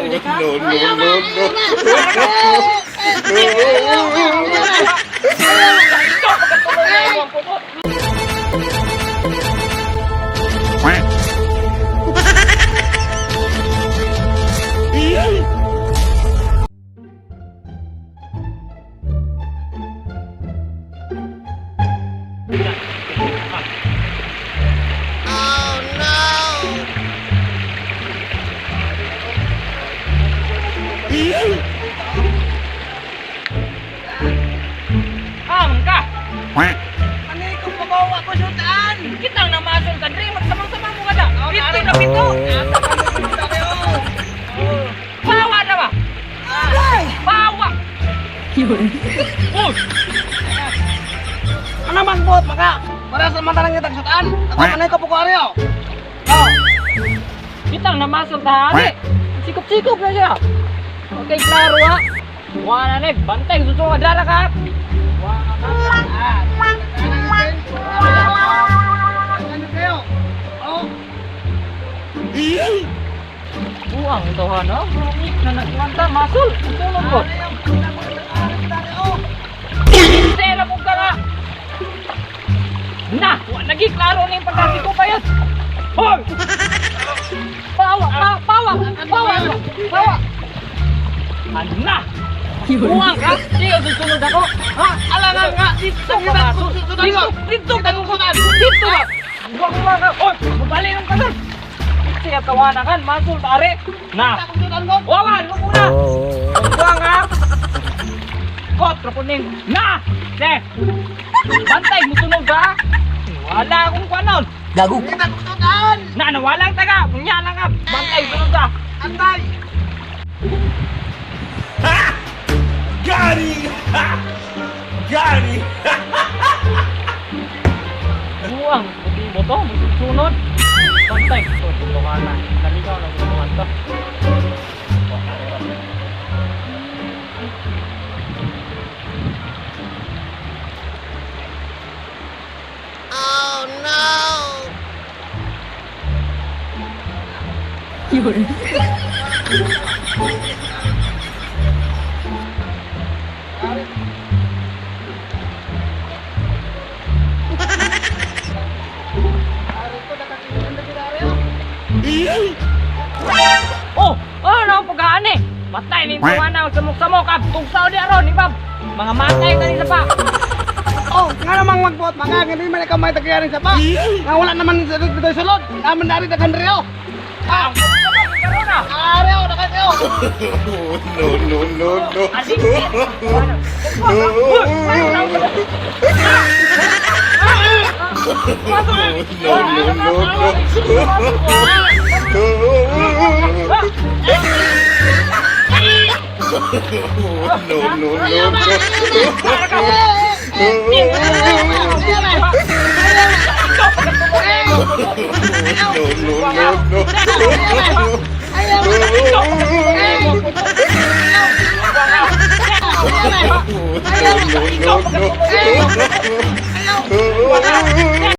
No, no, no, no. Ikaw pagkatuloy na imong putot. Ah, mangka. Ani ko pabawa ko sutan. Kitang namasol ka dre, magsamang-sama mo ka da. Pito na pito. Bawa na ba? Bawa. Uy, Ano man buot maka? Para sa mata lang kitang sutan. Ako anay ko puko ari oh. Oh. Kitang namasol ta ari. Sikop-sikop na siya. Okay, klaro ha. Wala na ni, bantay suso ka dara ka. Ah. Ano kayo? Oh. Buang ito ha no. Na nagwanta masol. Tulong ko. Sela mo ka nga. Na, wa lagi klaro na yung pagkasiko pa yan. Hoy! Pawa, pa, pawa, pawa, pawa. Ana! Buang ka! Di ka susunod ako! Ha? Alangan nga. Dito ka masol! Dito! Dito ka! Dito ka! Buang ka ka! Oy! Mabali ng kasal! Siya tawanan kan, masol pare! Na! Wawan! Huwag muna! Buang ka! Kotro kuning! Na! Se! Bantay! Musunog ka! Wala akong kwanon! Gago. Kitang sutan. Na, nawalang taga! Unya lang ka! Bantay! Sunod ka! Antay. Got him! Got him! Buang! Buti mo to! Musunod! Bantay! Ito, tuntukan na. Naligaw na tuntukan to. Ari ko nakakinan na kita ari oh. Oh! Ano ang pagkaan eh? Matay ni tawa na samok-samok ah! Tugsaw di aron, ibab! Mga matay ka nila pa! Oh, nga namang magbuot maka, hindi man ikaw may tagayarin sa pa. Nga wala naman sa dito sulod. Naman dari daghan rin oh. Ah! Karon na! Ari oh, daghan kayo. No, no, no, no. Adik! No, no, no, no. No, no, no, no. No, no, no, no.